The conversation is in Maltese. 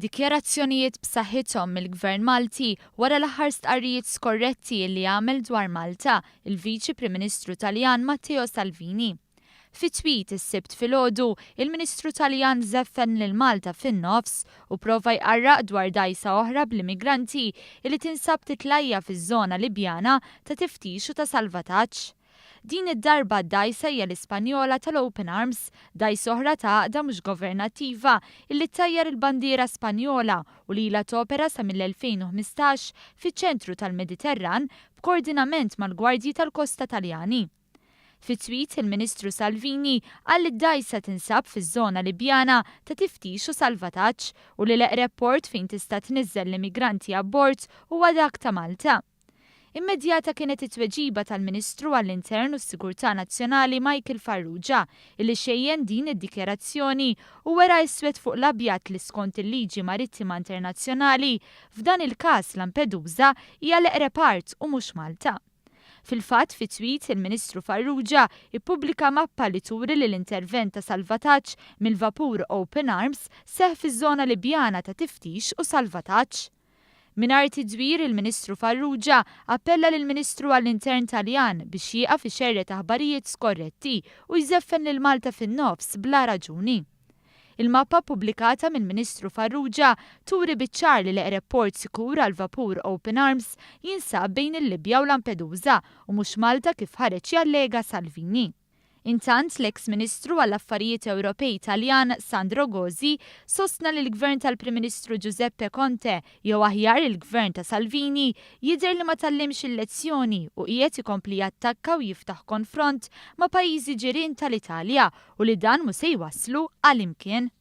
Dikjarazzjonijiet b'saħħithom mill-Gvern Malti wara l-aħħar stqarrijiet skorretti li għamel dwar Malta, il-Viċi Prim Ministru Taljan Matteo Salvini. Fi tweet is-Sibt filgħodu, il-Ministru Taljan żeffen lil Malta fin-nofs u prova jqarraq dwar dgħajsa oħra bl-immigranti li tinsab titlajja fiż-żona Libjana ta' tiftix u ta' salvataġġ. Din id-darba d-dgħajsa hija l-Ispanjola tal-Open Arms, dgħajsa oħra ta' għaqda mhux governattiva illi ttajjar il-bandiera Spanjola u li ilha topera sa mill-2015 fiċ-ċentru tal-Mediterran b'koordinament mal-Gwardji tal-Kosta Taljani. Fi tweet, il-Ministru Salvini qal li d-dgħajsa tinsab fiż-żona Libjana ta' tiftix u salvataġġ u li l-eqreb port fejn tista' tniżżel l-immigranti abbord huwa dak ta' Malta. Immedjata kienet it-tweġiba tal-Ministru għall-Intern u s-Sigurtà Nazzjonali Michael Farrugia illi xejjen din id-dikjarazzjoni u wera iswed fuq l-abjad li skont il-liġi marittima internazzjonali, f'dan il-każ Lampedusa hija l-eqreb art u mhux Malta. Fil-fatt, fi tweet, il-Ministru Farrugia ippubblika mappa li turi li l-intervent ta' salvataġġ mill-vapur Open Arms seħħ fiż-żona Libjana ta' tiftix u salvataġġ. Mingħajr tidwir, il-Ministru Farrugia appella lill-Ministru għall-Intern Taljan biex jieqaf ixerred aħbarijiet skorretti u jżeffen lil Malta fin-nofs bla raġuni. Il-mappa ppubblikata mill-Ministru Farrugia turi biċ-ċar li l-eqreb port sikur għall-vapur Open Arms jinsab bejn il-Libja u Lampedusa u mhux Malta kif ħareġ jallega Salvini. Intant, l-eks Ministru għall-Affarijiet Ewropej Taljan Sandro Gozi sostna li l-Gvern tal-Prim Ministru Giuseppe Conte, jew aħjar il-Gvern ta' Salvini, jidher li ma tgħallimx il-lezzjoni u qiegħed ikompli jattakka u jiftaħ konfront ma' pajjiżi ġirien tal-Italja u li dan mhu se jwasslu għal imkien.